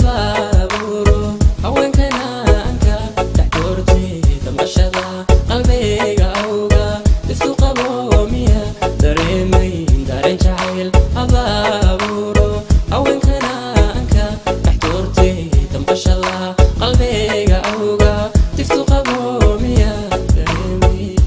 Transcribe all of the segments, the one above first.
Abaaburo haweenkana anka dhex doortay damqashada qalbiga awga iftu qabo miya dareemayn dareen jacayl. Abaaburo haweenkana anka dhex doortay damqashada qalbiga awga iftu qabo miya dareemayn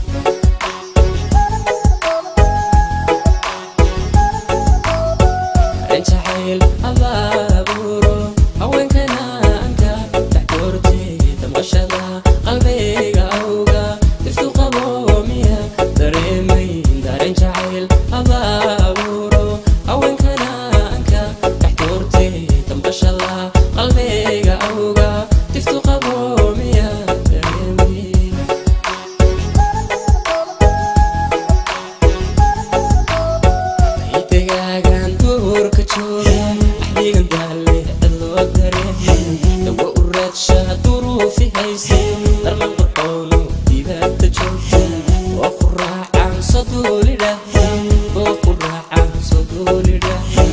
dareen jacayl. Abaaburo haweenkana anka dhex doortay damqashada qalbiga awga iftu qabo miya dareemayn dareen jacayl. Abaaburo haweenkana anka dhex doortay damqashada qalbiga awga iftu qabo miya dareemayn degaagan duurka jooga axdigan daalle cidloo dareemay dawo u raadsha duruufi hayse darman qurxoono dibaadda joogta oo ku raacaan soo duulidhahda oo ku raacaan soo duulidhahda.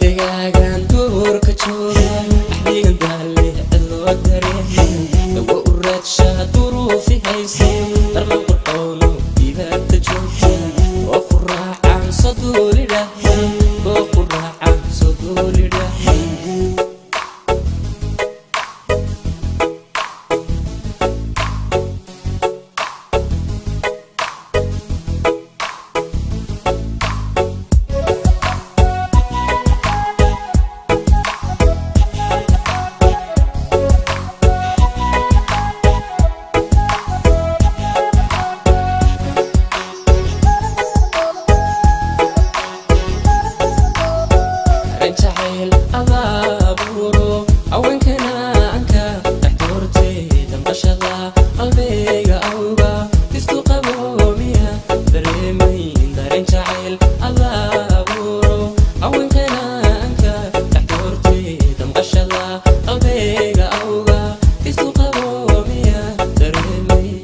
Degaagan duurka jooga axdigan daalle cidloo dareemay dawo u raadsha duruufi hayse darman qurxoono dibaadda joogta oo ku raacaan soo duulidhahda oo ku raacaan soo duulidhahda. Dareen jacayl abaaburo haweenkana anka dhex doortay damqashada qalbiga awga iftu qabo miya dareemayn dareen jacayl. Abaaburo haweenkana anka dhex doortay damqashada qalbiga awga iftu qabo miya dareemayn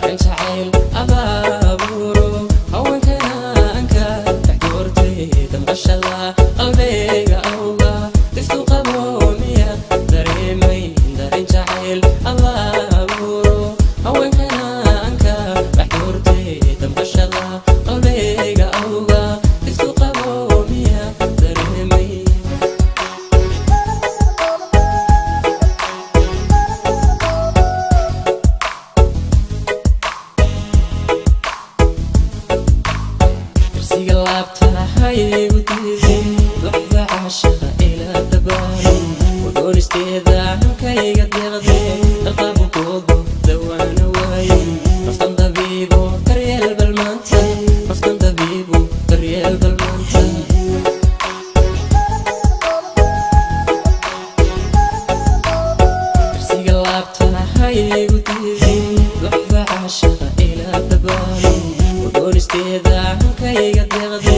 dareen jacayl. Abaaburo haweenkana anka dhex doortay damqashada qalbiga awga iftu qabo miya dareemayn dareen jacayl. Abaaburo haweenkana anka dhex doortay damqashada qalbiga awga iftu qabo miya dareemayn. Darsiga laabta haygu diiday duxda caashaqa ila dabaalo wadoonisteeda hankayga deeqde dalqabukoodo dawaana waaye naftan dabiibo daryeel balmaanta naftan dabiibo daryeel balmaanta. Darsiga laabta haygu diiday duxda caashaqa ila dabaalo wadoonisteeda hankayga deeqde.